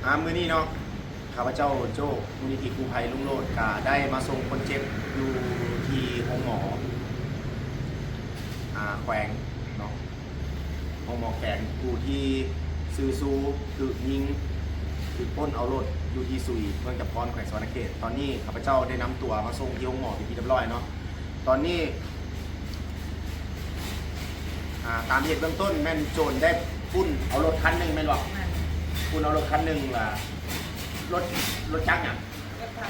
ອ່າ ມື້ນີ້ເນາະ ຂ້າພະເຈົ້າໂຈ້ ມູນນິທິກູ້ໄພລຸງໂລດ ກະໄດ້ມາສົ່ງຄົນເຈັບຢູ່ທີ່ໂຮງໝໍ ອ່າ ແຂວງເນາະ ໂຮງໝໍແຂວງ ຜູ້ທີ່ຊື່ຊູ ຖືກຍິງ ຖືກປຸ້ນເອົາລົດຢູ່ທີ່ສຸຍ ເມືອງຈຳພອນ ແຂວງສະຫວັນນະເຂດ. ຕອນນີ້ຂ້າພະເຈົ້າໄດ້ນຳຕົວມາສົ່ງທີ່ໂຮງໝໍເປັນທີ່ຮຽບຮ້ອຍເນາະ. ຕອນນີ້ ອ່າ ຕາມເຫດເບື້ອງຕົ້ນແມ່ນໂຈນໄດ້ປຸ້ນເອົາລົດຄັນໜຶ່ງແມ່ນບໍ່? ແມ່ນ. ປຸ້ນເອົາລົດຄັນໜຶ່ງລະ ລົດ ລົດຈັກຫຍັງ? ເວັບໄທ.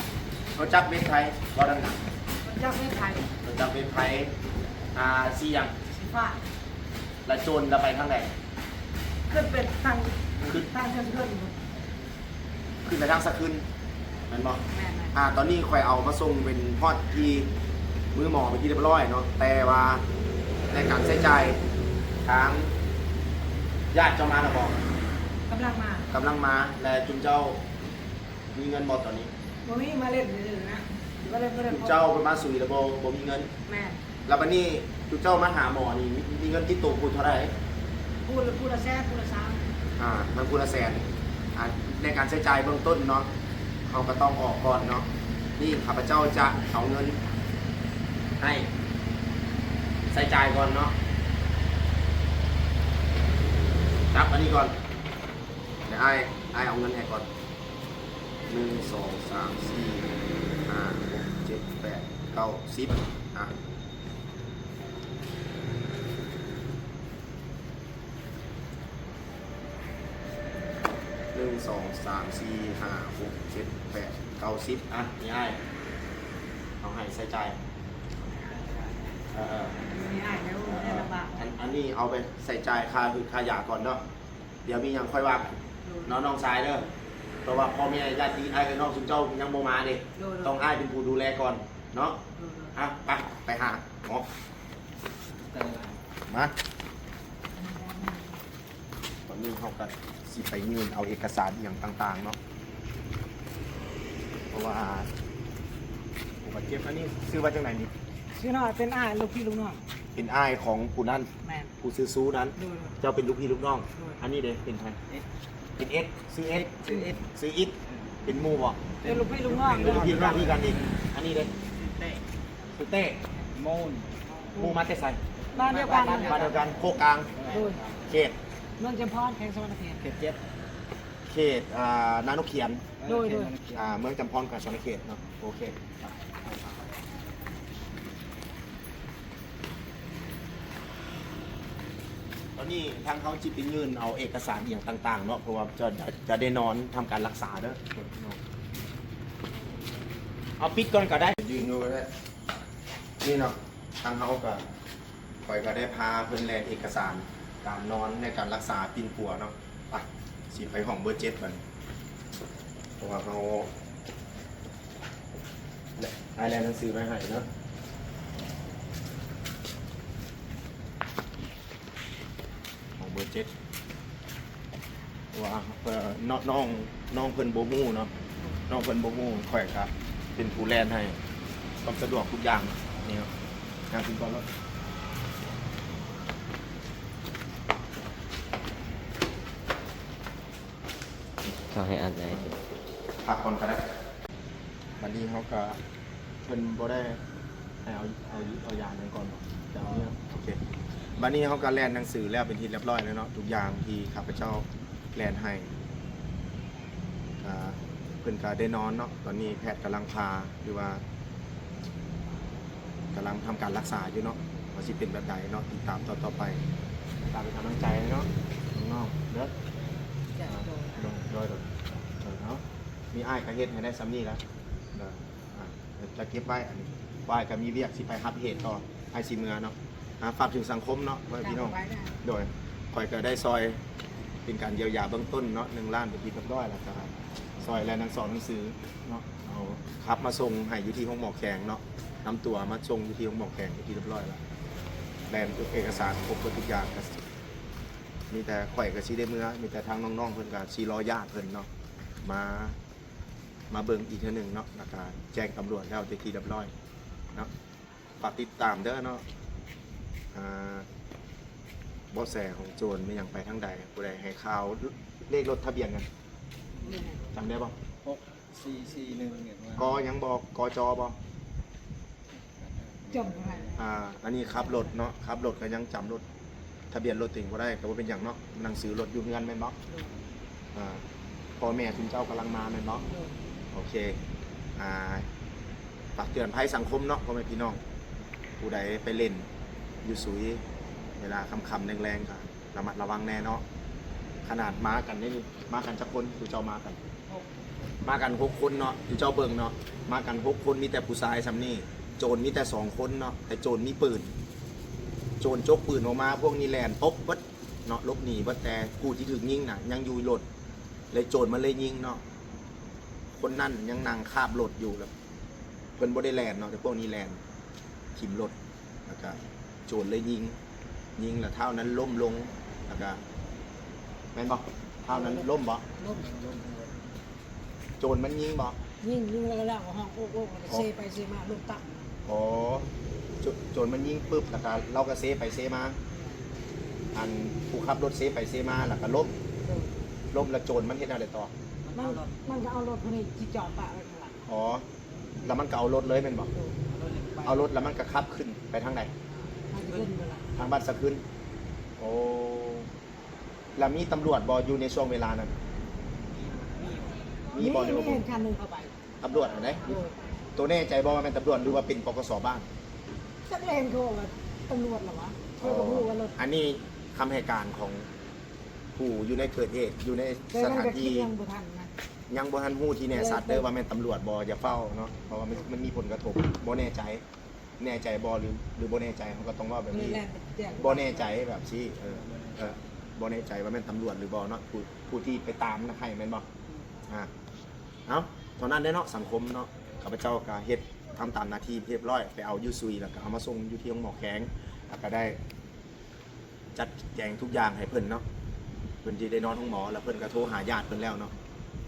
ລົດຈັກເວັບໄທ ເວົ້າດັງໆ. ລົດຈັກເວັບໄທ. ລົດຈັກເວັບໄທ ອ່າ ສີຫຍັງ? ສີຟ້າ. ລະໂຈນລະໄປທາງໃດ? ຂຶ້ນໄປທາງ ຂຶ້ນ ທາງເທິງເພິ່ນ. ຂຶ້ນໄປທາງສະຄຶນແມ່ນບໍ່? ແມ່ນໆ. ອ່າ ຕອນນີ້ຂ້ອຍເອົາມາສົ່ງເປັນຮອດທີ່ມືໝໍເປັນທີ່ຮຽບຮ້ອຍເນາະ ແຕ່ວ່າໃນການໃຊ້ຈ່າຍ ທາງຍາດເຈົ້າມາແລ້ວບໍ່? ກຳລັງມາ. ກຳລັງມາ. ແລະ ຈຸມເຈົ້າມີເງິນບໍ່ຕອນນີ້? ບໍ່ມີ ມາເລ່ນຊື່ໆນະ ມາເລ່ນ ມາເລ່ນ. ຈຸມເຈົ້າມາສຸຍແລ້ວບໍ່ ບໍ່ມີເງິນ? ແມ່ນ. ແລ້ວບັດນີ້ຈຸເຈົ້າມາຫາໝໍນີ້ ມີ ມີເງິນຕິດໂຕຜູ້ເທົ່າໃດ? ຜູ້ລະ ຜູ້ລະແສນ ຜູ້ລະສາມ. ອ່າ ທັງຜູ້ລະແສນ. ອ່າ ໃນການໃຊ້ຈ່າຍເບື້ອງຕົ້ນເນາະ ເຮົາກະຕ້ອງອອກກ່ອນເນາະ. ນີ້ຂ້າພະເຈົ້າຈະເອົາເງິນໃຫ້ໃຊ້ຈ່າຍກ່ອນເນາະ. ຈັບອັນນີ້ກ່ອນ ດຽວອ້າຍ ອ້າຍເອົາເງິນໃຫ້ກ່ອນ. ໜຶ່ງ ສອງ ສາມ ສີ່ ຫ້າ ຫົກ ເຈັດ ແປດ ເກົ້າ ສິບ ອ່ະ ໜຶ່ງ ສອງ ສາມ ສີ່ ຫ້າ ຫົກ ເຈັດ ແປດ ເກົ້າ ສິບ ອ່ະ ນີ້ອ້າຍ ເອົາໃຫ້ໃຊ້ຈ່າຍ ເອີ ນີ້ອ້າຍ ເອີ ອັນ ອັນນີ້ເອົາໄປໃຊ້ຈ່າຍຄ່າ ຄ່າຢາກ່ອນເນາະ. ດຽວມີຫຍັງຄ່ອຍວ່າກັນ ໂດຍ ເນາະ ນ້ອງຊາຍເດີ ເພາະວ່າພໍ່ແມ່ຍາດຕິອ້າຍເອື້ອຍນ້ອງຊຸມເຈົ້າຍັງບໍ່ມາເດ້ ໂດຍ ຕ້ອງອ້າຍເປັນຜູ້ດູແລກ່ອນເນາະ ໂດຍ ອ່ະ ໄປ ໄປຫາໝໍ ມາ ຕອນນີ້ເຮົາກະຊິໄປຍື່ນເອົາເອກະສານອີ່ຫຍັງຕ່າງໆເນາະ ເພາະວ່າຜູ້ບາດເຈັບອັນນີ້ຊື່ວ່າຈັ່ງໃດນີ້? ຊື່ນ້ອຍ ເປັນອ້າຍ ລູກພີ່ລູກນ້ອງ ເປັນອ້າຍຂອງຜູ້ນັ້ນ ແມ່ນ. ຜູ້ຊື່ຊູນັ້ນ ໂດຍ ເຈົ້າເປັນລູກພີ່ລູກນ້ອງ ໂດຍ ອັນນີ້ເດ ເປັນໃຜ? ເອັດ ເປັນເອັດ ຊື່ເອັດ ເປັນເອັດ ຊື່ອິດ ເປັນໝູ່ບໍ່? ເປັນລູກພີ່ລູກນ້ອງ ເປັນລູກພີ່ລູກນ້ອງຄືກັນອີກ ອັນນີ້ເດ ຊື່ເຕ້ ຊື່ເຕ້ ໂມນ ໝູ່ມາແຕ່ໃສ? ບ້ານດຽວກັນ ບ້ານດຽວກັນ ໂຄກກາງ ໂດຍ ເຂດ ເມືອງຈຳພອນ ແຂວງສະຫວັນນະເຂດ ເຂດເຈັດ ເຂດ ອ່າ ນານົກຂຽນ ໂດຍ ໂດຍ ອ່າ ເມືອງຈຳພອນ ແຂວງສະຫວັນນະເຂດເນາະ ໂອເຄ. ຕອນນີ້ທາງເຮົາຊິໄປຍື່ນເອົາເອກະສານອີ່ຫຍັງຕ່າງໆເນາະ ເພາະວ່າຈະ ຈະ ຈະໄດ້ນອນທຳການລັກສາເດີ ເອົາປິດກ່ອນກະໄດ້ ຢືນຢູ່ກະໄດ້ ນີ້ເນາະ ທາງເຮົາກະ ຂ້ອຍກະໄດ້ພາເພິ່ນແລ່ນເອກະສານການນອນໃນການລັກສາປິ່ນປົວເນາະ ໄປ ຊິໄປຫ້ອງເບີເຈັດບັດນີ້ ເພາະວ່າເຮົາ ອ້າຍແລ່ນໜັງສືໄວ້ໃຫ້ເນາະ ຫ້ອງເບີເຈັດ ເພາະວ່າ ເອີ ນ້ອງ ນ້ອງເພິ່ນບໍ່ຮູ້ເນາະ ນ້ອງເພິ່ນບໍ່ຮູ້ ຂ້ອຍກະເປັນຜູ້ແລ່ນໃຫ້ ຄວາມສະດວກທຸກຢ່າງ ນີ້ເນາະ ຍ່າງຂຶ້ນກ່ອນເນາະ. ເຂົາໃຫ້ອັດໄວ້ ພັກກ່ອນກະໄດ້ ບັດນີ້ເຮົາກະ ເພິ່ນບໍ່ໄດ້ໃຫ້ເອົາ ເອົາ ເອົາຢາຫຍັງກ່ອນບໍ່? ຈະເອົາເນາະ ໂອເຄ ບັດນີ້ເຮົາກະແລ່ນໜັງສືແລ້ວເປັນທີ່ຮຽບຮ້ອຍແລ້ວເນາະ ທຸກຢ່າງທີ່ຂ້າພະເຈົ້າແລ່ນໃຫ້ ກະ ເພິ່ນກະໄດ້ນອນເນາະ ຕອນນີ້ແພດກຳລັງຜ່າ ຫຼືວ່າ ກຳລັງທຳການລັກສາຢູ່ເນາະ ວ່າຊິເປັນແບບໃດເນາະ ຕິດຕາມຕອນຕໍ່ໄປ ຕາມເປັນກຳລັງໃຈໃຫ້ເນາະ ນ້ອງໆເດີ ໂດຍ ໂດຍ ໂດຍ ເນາະ ມີອ້າຍກະເຮັດໃຫ້ໄດ້ສ່ຳນີ້ລະ ເດີ ອ່າ ຈະເກັບໄວ້ ອັນນີ້ ອ້າຍກະມີວຽກຊິໄປຮັບເຫດຕໍ່ ອ້າຍຊິເມືອເນາະ ອ່າ ຝາກເຖິງສັງຄົມເນາະ ພໍ່ແມ່ພີ່ນ້ອງ ໂດຍ ຂ້ອຍກະໄດ້ຊ່ອຍເປັນການຢຽວຢາເບື້ອງຕົ້ນເນາະ ໜຶ່ງລ້ານເປັນທີ່ຮຽບຮ້ອອຍ ແລ້ວກະຊ່ອຍແລ່ນໜັງສອງໜັງສືເນາະ ເອົາຂັບມາສົ່ງໃຫ້ຢູ່ທີ່ໂຮງໝໍແຂວງເນາະ ນຳຕົວມາສົ່ງຢູ່ທີ່ໂຮງໝໍແຂວງເປັນທີ່ຮຽບຮ້ອຍລະ ແລ່ນເອກະສານຄົບເບິດທຸກຢ່າງ ກະມີແຕ່ຂ້ອຍກະຊິໄດ້ເມືອ ມີແຕ່ທາງນ້ອງໆເພິ່ນກະຊິລໍຍາດເພິ່ນເນາະ ມາ ມາເບິ່ງອີກເທື່ອໜຶ່ງເນາະ ແລ້ວກະແຈ້ງຕຳຫຼວດແລ້ວເປັນທີ່ຮຽບຮ້ອຍເນາະ ຝາກຕິດຕາມເດີເນາະ ອ່າ ເບາະແສຂອງໂຈນແມ່ນຫຍັງໄປທາງໃດ ຜູ້ໃດໃຫ້ຂ່າວ ເລກລົດທະບຽນຫຍັງ? ຈຳໄດ້ບໍ່? ຫົກສີ່ສີ່ໜຶ່ງ ເຫັນວ່າ ກໍຍັງບໍ່ ກໍຈບໍ່? ຈຳບໍ່ໄດ້. ອ່າ ອັນນີ້ຂັບລົດເນາະ ຂັບລົດກໍຍັງຈຳລົດ ທະບຽນລົດຕົວເອງບໍ່ໄດ້ ກໍບໍ່ເປັນຫຍັງເນາະ. ໜັງສືລົດຢູ່ເຮືອນແມ່ນບໍ່? ໂດຍ. ອ່າ ພໍ່ແມ່ຊຸມເຈົ້າກຳລັງມາແມ່ນບໍ່? ໂດຍ. ໂອເຄ ອ່າ ຝາກເຕືອນໄພສັງຄົມເນາະ ພໍ່ແມ່ພີ່ນ້ອງ ຜູ້ໃດໄປຫຼິ້ນຢູ່ສຸຍ ເວລາຄ່ຳໆແລງໆ ກໍລະມັດລະວັງແດ່ເນາະ. ຂະໜາດມາກັນນີ້ ມາກັນຈັກຄົນ? ຜູ້ເຈົ້າມາກັນ ມາກັນຫົກຄົນເນາະ ຢູ່ເຈົ້າເບິ່ງເນາະ ມາກັນຫົກຄົນ ມີແຕ່ຜູ້ຊາຍຊ່ຳນີ້ ໂຈນມີແຕ່ສອງຄົນເນາະ ແຕ່ໂຈນມີປືນ ໂຈນຈົກປືນອອກມາ ພວກນີ້ແລ່ນປົບເບິດເນາະ ຫຼົບໜີເບິດ ແຕ່ຜູ້ທີ່ຖືກຍິງນະຍັງຢູ່ລົດ ແລະໂຈນມັນເລີຍຍິງເນາະ. ຄົນນັ້ນຍັງນັ່ງຄາບລົດຢູ່ ແລ້ວເພິ່ນບໍ່ໄດ້ແລ່ນເນາະ ແຕ່ພວກນີ້ແລ່ນ ຖິ້ມລົດ ແລ້ວກະໂຈນເລີຍຍິງ ຍິງແລ້ວທ້າວນັ້ນລົ້ມລົງ ແລ້ວກະ ແມ່ນບໍ່? ທ້າວນັ້ນລົ້ມບໍ່? ລົ້ມ ລົ້ມ ໂຈນມັນຍິງບໍ່? ຍິງ ຍິງແລ້ວກໍຮ້ອງໂອກໆ ແລ້ວກໍເຊໄປເຊມາ ລົດຕຳ. ອໍ ໂຈ ໂຈນມັນຍິງປຶບ ແລ້ວກໍລາວກໍເຊໄປເຊມາ ອັນຜູ້ຂັບລົດເຊໄປເຊມາ ແລ້ວກໍລົ້ມ ລົ້ມແລ້ວໂຈນມັນເຮັດແນວໃດຕໍ່? ມັນ ມັນກໍເອົາລົດຜູ້ນີ້ທີ່ຈອດປະໄວ້ຂ້າງຫຼັງ. ອໍ ແລ້ວມັນກໍເອົາລົດເລີຍແມ່ນບໍ່? ເອົາລົດແລ້ວມັນກໍຂັບຂຶ້ນໄປທາງໃດ? ທາງບ້ານສະຂຶນ. ໂອ້ ແລ້ວມີຕຳຫຼວດບໍ່ຢູ່ໃນຊ່ວງເວລານັ້ນ? ມີບໍ່ ຫຼືບໍ່ມີ? ເຫັນຄັນໜຶ່ງເຂົ້າໄປ ຕຳຫຼວດຫັ້ນເດ້. ໂດຍ. ໂຕແນ່ໃຈບໍ່ວ່າແມ່ນຕຳຫຼວດ ຫຼືວ່າເປັນ ປກສ ບ້ານ? ຈັກແລ້ວເຫັນເຂົາວ່າຕຳຫຼວດລະວະ ຂ້ອຍບໍ່ຮູ້ວ່າລົດ. ອັນນີ້ຄຳໃຫ້ການຂອງຜູ້ຢູ່ໃນເກີດເຫດ ຢູ່ໃນສະຖານທີ່ ຍັງບໍ່ທັນນະ ຍັງບໍ່ທັນຮູ້ທີ່ແນ່ຊັດເດີ ວ່າແມ່ນຕຳຫຼວດບໍ່ ຢ່າຟ້າວເນາະ ເພາະວ່າມັນ ມັນມີຜົນກະທົບ ບໍ່ແນ່ໃຈ. ແນ່ໃຈບໍ່ ຫຼື ຫຼືບໍ່ແນ່ໃຈ ເຮົາກໍຕ້ອງເວົ້າແບບນີ້ ບໍ່ແນ່ໃຈແບບຊີ້ ເອີ ເອີ ບໍ່ແນ່ໃຈວ່າແມ່ນຕຳຫຼວດຫຼືບໍ່ເນາະ ຜູ້ ຜູ້ທີ່ໄປຕາມນະໄຄແມ່ນບໍ່? ອືມ ອ່າ ເອົາ ເທົ່ານັ້ນເດ້ເນາະ ສັງຄົມເນາະ. ຂ້າພະເຈົ້າກໍເຮັດ ທຳຕາມໜ້າທີ່ຮຽບຮ້ອຍ ໄປເອົາຢູ່ສຸຍ ແລ້ວກໍເອົາມາສົ່ງຢູ່ທີ່ໂຮງໝໍແຂວງ ແລ້ວກໍໄດ້ ຈັດແຈງທຸກຢ່າງໃຫ້ເພິ່ນເນາະ ເພິ່ນຊິໄດ້ນອນໂຮງໝໍ ແລ້ວເພິ່ນກໍໂທຫາຍາດເພິ່ນແລ້ວເນາະ.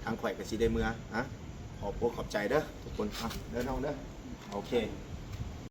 ທາງຂ້ອຍກໍຊິໄດ້ເມືອ ອະ ຂອບອົກຂອບໃຈເດີທຸກຄົນ ອະ ເດີນ້ອງເດີ. ໂອເຄ